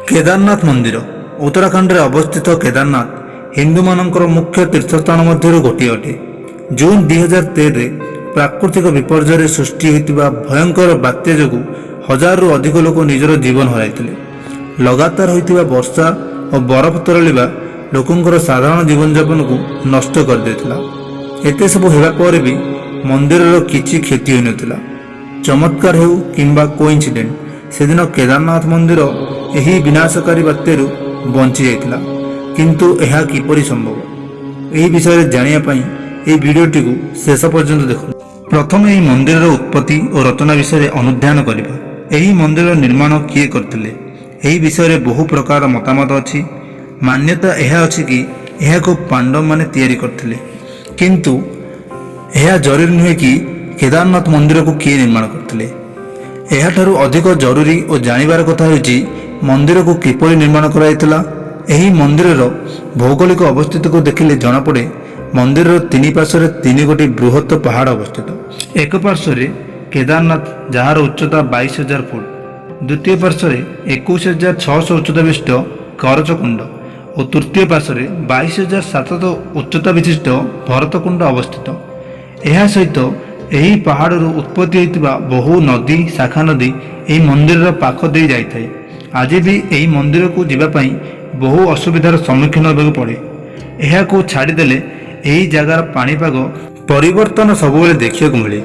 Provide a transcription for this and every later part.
କେଦାରନାଥ ମନ୍ଦିର ଉତ୍ତରାଖଣ୍ଡରେ ଅବସ୍ଥିତ। କେଦାରନାଥ ହିନ୍ଦୁମାନଙ୍କର ମୁଖ୍ୟ ତୀର୍ଥସ୍ଥାନ ମଧ୍ୟରୁ ଗୋଟିଏ ଅଟେ। ଜୁନ୍ 2013ରେ ପ୍ରାକୃତିକ ବିପର୍ଯ୍ୟୟରେ ସୃଷ୍ଟି ହୋଇଥିବା ଭୟଙ୍କର ବାତ୍ୟା ଯୋଗୁଁ ହଜାରରୁ ଅଧିକ ଲୋକ ନିଜର ଜୀବନ ହରାଇଥିଲେ। ଲଗାତାର ହୋଇଥିବା ବର୍ଷା ଓ ବରଫ ତରଳିବା ଲୋକଙ୍କର ସାଧାରଣ ଜୀବନଯାପନକୁ ନଷ୍ଟ କରିଦେଇଥିଲା। ଏତେ ସବୁ ହେବା ପରେ ବି ମନ୍ଦିରର କିଛି କ୍ଷତି ହୋଇନଥିଲା। ଚମତ୍କାର ହେଉ କିମ୍ବା କୋଇନ୍ସିଡେଣ୍ଟ, ସେଦିନ କେଦାରନାଥ ମନ୍ଦିର ଏହି ବିନାଶକାରୀ ବାତ୍ୟାରୁ ବଞ୍ଚି ଯାଇଥିଲା। କିନ୍ତୁ ଏହା କିପରି ସମ୍ଭବ? ଏହି ବିଷୟରେ ଜାଣିବା ପାଇଁ ଏହି ଭିଡ଼ିଓଟିକୁ ଶେଷ ପର୍ଯ୍ୟନ୍ତ ଦେଖନ୍ତୁ। ପ୍ରଥମେ ଏହି ମନ୍ଦିରର ଉତ୍ପତ୍ତି ଓ ରଚନା ବିଷୟରେ ଅନୁଧ୍ୟାନ କରିବା। ଏହି ମନ୍ଦିରର ନିର୍ମାଣ କିଏ କରିଥିଲେ, ଏହି ବିଷୟରେ ବହୁ ପ୍ରକାର ମତାମତ ଅଛି। ମାନ୍ୟତା ଏହା ଅଛି କି ଏହାକୁ ପାଣ୍ଡବମାନେ ତିଆରି କରିଥିଲେ। କିନ୍ତୁ ଏହା ଜରୁରୀ ନୁହେଁ କି କେଦାରନାଥ ମନ୍ଦିରକୁ କିଏ ନିର୍ମାଣ କରିଥିଲେ। ଏହାଠାରୁ ଅଧିକ ଜରୁରୀ ଓ ଜାଣିବାର କଥା ହେଉଛି, ମନ୍ଦିରକୁ କିପରି ନିର୍ମାଣ କରାଯାଇଥିଲା। ଏହି ମନ୍ଦିରର ଭୌଗୋଳିକ ଅବସ୍ଥିତିକୁ ଦେଖିଲେ ଜଣାପଡ଼େ, ମନ୍ଦିରର ତିନି ପାର୍ଶ୍ୱରେ ତିନି ଗୋଟି ବୃହତ୍ତ ପାହାଡ଼ ଅବସ୍ଥିତ। ଏକ ପାର୍ଶ୍ୱରେ କେଦାରନାଥ, ଯାହାର ଉଚ୍ଚତା 22,000 ଫୁଟ, ଦ୍ୱିତୀୟ ପାର୍ଶ୍ୱରେ 21,600 ଉଚ୍ଚତା ବିଶିଷ୍ଟ କରଚକୁଣ୍ଡ ଓ ତୃତୀୟ ପାର୍ଶ୍ୱରେ 22,700 ଉଚ୍ଚତା ବିଶିଷ୍ଟ ଭରତକୁଣ୍ଡ ଅବସ୍ଥିତ। ଏହା ସହିତ ଏହି ପାହାଡ଼ରୁ ଉତ୍ପତ୍ତି ହୋଇଥିବା ବହୁ ନଦୀ, ଶାଖା ନଦୀ ଏହି ମନ୍ଦିରର ପାଖ ଦେଇ ଯାଇଥାଏ। ଆଜି ବି ଏହି ମନ୍ଦିରକୁ ଯିବା ପାଇଁ ବହୁ ଅସୁବିଧାର ସମ୍ମୁଖୀନ ହେବାକୁ ପଡ଼େ। ଏହାକୁ ଛାଡ଼ିଦେଲେ ଏହି ଜାଗାର ପାଣିପାଗ ପରିବର୍ତ୍ତନ ସବୁବେଳେ ଦେଖିବାକୁ ମିଳେ।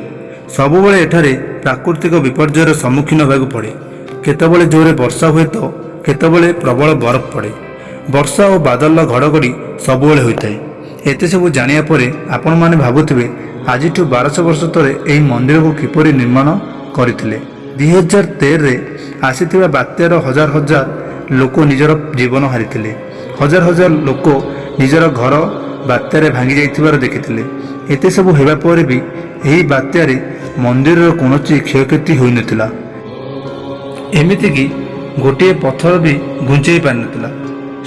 ସବୁବେଳେ ଏଠାରେ ପ୍ରାକୃତିକ ବିପର୍ଯ୍ୟୟର ସମ୍ମୁଖୀନ ହେବାକୁ ପଡ଼େ। କେତେବେଳେ ଜୋରେ ବର୍ଷା ହୁଏ ତ କେତେବେଳେ ପ୍ରବଳ ବରଫ ପଡ଼େ। ବର୍ଷା ଓ ବାଦଲର ଘଡ଼ଘଡ଼ି ସବୁବେଳେ ହୋଇଥାଏ। ଏତେ ସବୁ ଜାଣିବା ପରେ ଆପଣମାନେ ଭାବୁଥିବେ, ଆଜିଠୁ 1200 ବର୍ଷ ତଳେ ଏହି ମନ୍ଦିରକୁ କିପରି ନିର୍ମାଣ କରିଥିଲେ? 2013ରେ ଆସିଥିବା ବାତ୍ୟାର ହଜାର ହଜାର ଲୋକ ନିଜର ଜୀବନ ହାରିଥିଲେ। ହଜାର ହଜାର ଲୋକ ନିଜର ଘର ବାତ୍ୟାରେ ଭାଙ୍ଗି ଯାଇଥିବାର ଦେଖିଥିଲେ। ଏତେ ସବୁ ହେବା ପରେ ବି ଏହି ବାତ୍ୟାରେ ମନ୍ଦିରର କୌଣସି କ୍ଷୟକ୍ଷତି ହୋଇନଥିଲା। ଏମିତିକି ଗୋଟିଏ ପଥର ବି ଘୁଞ୍ଚେଇ ପାରିନଥିଲା।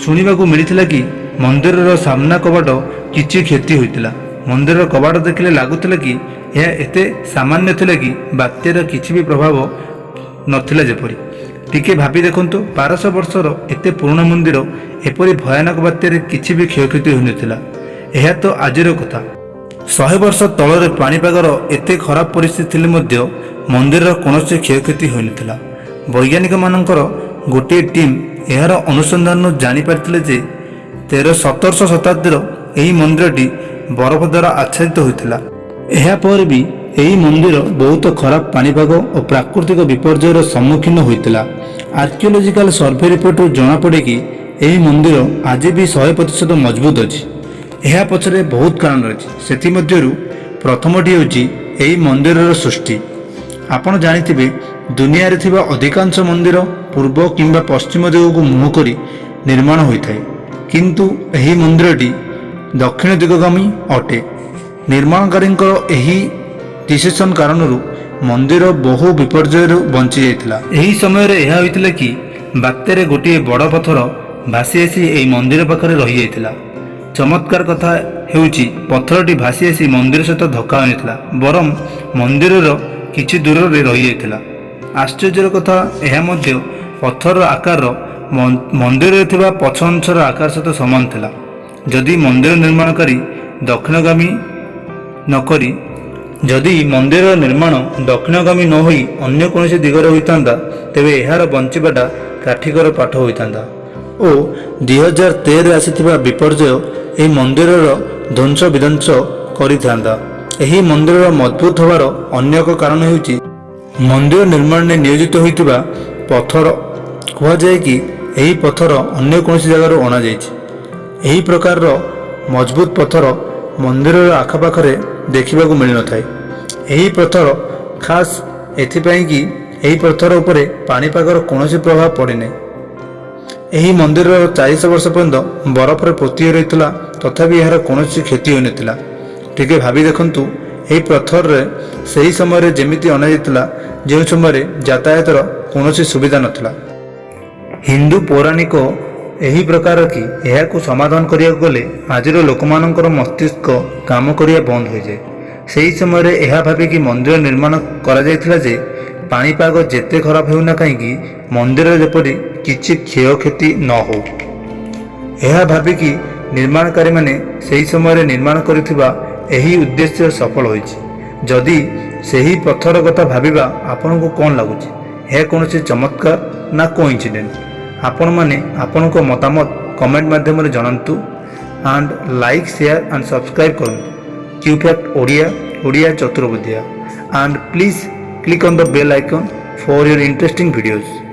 ଶୁଣିବାକୁ ମିଳିଥିଲା କି ମନ୍ଦିରର ସାମ୍ନା କବାଟ କିଛି କ୍ଷତି ହୋଇଥିଲା। ମନ୍ଦିରର କବାଟ ଦେଖିଲେ ଲାଗୁଥିଲା କି ଏହା ଏତେ ସାମାନ୍ୟ ଥିଲା କି ବାତ୍ୟାର କିଛି ବି ପ୍ରଭାବ ନଥିଲା ଯେପରି। ଟିକେ ଭାବି ଦେଖନ୍ତୁ, 1200 ବର୍ଷର ଏତେ ପୁରୁଣା ମନ୍ଦିର ଏପରି ଭୟାନକ ବାତ୍ୟାରେ କିଛି ବି କ୍ଷୟକ୍ଷତି ହୋଇନଥିଲା। ଏହା ତ ଆଜିର କଥା। 100 ବର୍ଷ ତଳରେ ପାଣିପାଗର ଏତେ ଖରାପ ପରିସ୍ଥିତି ଥିଲେ ମଧ୍ୟ ମନ୍ଦିରର କୌଣସି କ୍ଷୟକ୍ଷତି ହୋଇନଥିଲା। ବୈଜ୍ଞାନିକମାନଙ୍କର ଗୋଟିଏ ଟିମ୍ ଏହାର ଅନୁସନ୍ଧାନରୁ ଜାଣିପାରିଥିଲେ ଯେ 1700 ଶତାବ୍ଦୀର ଏହି ମନ୍ଦିରଟି ବରଫ ଦ୍ୱାରା ଆଚ୍ଛାଦିତ ହୋଇଥିଲା। ଏହାପରେ ବି ଏହି ମନ୍ଦିର ବହୁତ ଖରାପ ପାଣିପାଗ ଓ ପ୍ରାକୃତିକ ବିପର୍ଯ୍ୟୟର ସମ୍ମୁଖୀନ ହୋଇଥିଲା। ଆର୍କିଓଲୋଜିକାଲ ସର୍ଭେ ରିପୋର୍ଟରୁ ଜଣାପଡ଼େ କି ଏହି ମନ୍ଦିର ଆଜି ବି 100% ମଜବୁତ ଅଛି। ଏହା ପଛରେ ବହୁତ କାରଣ ରହିଛି। ସେଥିମଧ୍ୟରୁ ପ୍ରଥମଟି ହେଉଛି ଏହି ମନ୍ଦିରର ସୃଷ୍ଟି। ଆପଣ ଜାଣିଥିବେ, ଦୁନିଆରେ ଥିବା ଅଧିକାଂଶ ମନ୍ଦିର ପୂର୍ବ କିମ୍ବା ପଶ୍ଚିମ ଦିଗକୁ ମୁହଁ କରି ନିର୍ମାଣ ହୋଇଥାଏ। କିନ୍ତୁ ଏହି ମନ୍ଦିରଟି ଦକ୍ଷିଣ ଦିଗଗାମୀ ଅଟେ। ନିର୍ମାଣକାରୀଙ୍କର ଏହି ଡିସିସନ୍ କାରଣରୁ ମନ୍ଦିର ବହୁ ବିପର୍ଯ୍ୟୟରୁ ବଞ୍ଚି ଯାଇଥିଲା। ଏହି ସମୟରେ ଏହା ହୋଇଥିଲା କି ବାତ୍ୟାରେ ଗୋଟିଏ ବଡ଼ ପଥର ଭାସି ଆସି ଏହି ମନ୍ଦିର ପାଖରେ ରହିଯାଇଥିଲା। ଚମତ୍କାର କଥା ହେଉଛି, ପଥରଟି ଭାସି ଆସି ମନ୍ଦିର ସହିତ ଧକ୍କା ହୋଇନଥିଲା, ବରଂ ମନ୍ଦିରର କିଛି ଦୂରରେ ରହିଯାଇଥିଲା। ଆଶ୍ଚର୍ଯ୍ୟର କଥା ଏହା ମଧ୍ୟ, ପଥରର ଆକାର ମନ୍ଦିରରେ ଥିବା ପଛ ଅଂଶର ଆକାର ସହିତ ସମାନ ଥିଲା। ଯଦି ମନ୍ଦିର ନିର୍ମାଣକାରୀ ଦକ୍ଷିଣଗାମୀ ନକରି ଯଦି ମନ୍ଦିରର ନିର୍ମାଣ ଦକ୍ଷିଣଗାମୀ ନ ହୋଇ ଅନ୍ୟ କୌଣସି ଦିଗରେ ହୋଇଥାନ୍ତା, ତେବେ ଏହାର ବଞ୍ଚିବାଟା କାଠିକର ପାଠ ହୋଇଥାନ୍ତା ଓ 2013ରେ ଆସିଥିବା ବିପର୍ଯ୍ୟୟ ଏହି ମନ୍ଦିରର ଧ୍ୱଂସ ବିଧ୍ୱଂସ କରିଥାନ୍ତା। ଏହି ମନ୍ଦିରର ମଜବୁତ ହେବାର ଅନ୍ୟ ଏକ କାରଣ ହେଉଛି ମନ୍ଦିର ନିର୍ମାଣରେ ନିୟୋଜିତ ହୋଇଥିବା ପଥର। କୁହାଯାଏ କି ଏହି ପଥର ଅନ୍ୟ କୌଣସି ଜାଗାରୁ ଅଣାଯାଇଛି। ଏହି ପ୍ରକାରର ମଜବୁତ ପଥର ମନ୍ଦିରର ଆଖପାଖରେ ଦେଖିବାକୁ ମିଳିନଥାଏ। ଏହି ପଥର ଖାସ୍ ଏଥିପାଇଁ କି ଏହି ପଥର ଉପରେ ପାଣିପାଗର କୌଣସି ପ୍ରଭାବ ପଡ଼େନାହିଁ। ଏହି ମନ୍ଦିରର 400 ବର୍ଷ ପର୍ଯ୍ୟନ୍ତ ବରଫରେ ପୋତି ହୋଇ ରହିଥିଲା, ତଥାପି ଏହାର କୌଣସି କ୍ଷତି ହୋଇନଥିଲା। ଟିକେ ଭାବି ଦେଖନ୍ତୁ, ଏହି ପଥରରେ ସେହି ସମୟରେ ଯେମିତି ଅଣାଯାଇଥିଲା, ଯେଉଁ ସମୟରେ ଯାତାୟାତର କୌଣସି ସୁବିଧା ନଥିଲା। ହିନ୍ଦୁ ପୌରାଣିକ ଏହି ପ୍ରକାର କି ଏହାକୁ ସମାଧାନ କରିବାକୁ ଗଲେ ଆଜିର ଲୋକମାନଙ୍କର ମସ୍ତିଷ୍କ କାମ କରିବା ବନ୍ଦ ହୋଇଯାଏ। ସେହି ସମୟରେ ଏହା ଭାବିକି ମନ୍ଦିର ନିର୍ମାଣ କରାଯାଇଥିଲା ଯେ ପାଣିପାଗ ଯେତେ ଖରାପ ହେଉନା କାହିଁକି, ମନ୍ଦିରରେ ଯେପରି କିଛି କ୍ଷୟକ୍ଷତି ନ ହେଉ। ଏହା ଭାବିକି ନିର୍ମାଣକାରୀମାନେ ସେହି ସମୟରେ ନିର୍ମାଣ କରିଥିବା ଏହି ଉଦ୍ଦେଶ୍ୟ ସଫଳ ହୋଇଛି। ଯଦି ସେହି ପଥର କଥା ଭାବିବା, ଆପଣଙ୍କୁ କ'ଣ ଲାଗୁଛି? ଏହା କୌଣସି ଚମତ୍କାର ନା କୋଇନ୍ସିଡେଣ୍ଟ? ଆପଣମାନେ ଆପଣଙ୍କ ମତାମତ କମେଣ୍ଟ ମାଧ୍ୟମରେ ଜଣାନ୍ତୁ and like, share and subscribe କରନ୍ତୁ କ୍ୟୁଫ୍ୟାକ୍ଟ Odia, Odia ଚତୁର୍ବୁଦ୍ଧିଆ, and please click on the bell icon for your interesting videos.